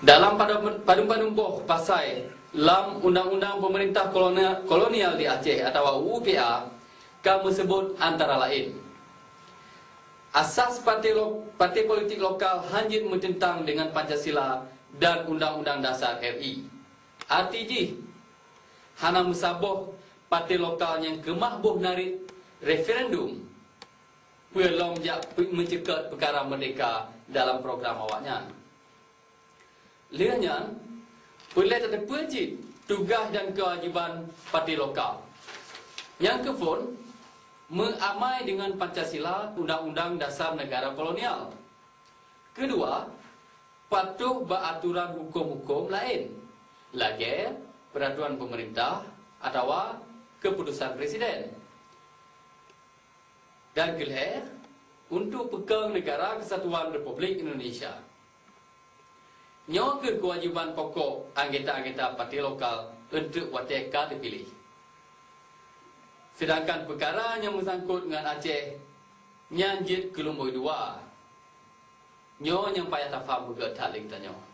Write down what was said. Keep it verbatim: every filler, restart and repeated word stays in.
Dalam padum-padum boh pasai lam Undang-Undang Peumeurintah Kolonial, Kolonial di Aceh atawa U U P A ka meuseubut antara laén, asas partai lo-, partai politik lokal hanjeuet meuteuntan deungan Pancasila dan Undang-Undang Dasar R I. Arti jih, hana meusaboh partai lokal nyang keumah boh narit referendum peue lom jak pe-, meuceukeut peukara meurdeka dalam program awaknyan. Lheueh nyan, peureulée tateupeue cit tugaih dan keuwajéban partai lokal. Nyang keuphon, meuamai deungan Pancasila, Undang-Undang Dasar Negara Kolonial. Keudua, patuh bak atoran huköm-huköm laén, lagée peuraturan peumeurintah atawa keuputosan presiden. Dan keulhée, untuk peukong Negara Kesatuan Republik Indonesia. Nyoe kheueh keuwajéban pokok anggota-anggota partai lokal eunteuk watée ka teupiléh. Seudangkan peukara nyang meusangkot ngon Aceh nyan jeuet keu lumboi dua. Nyoe nyang payah tafaham beugét that lé geutanyoe.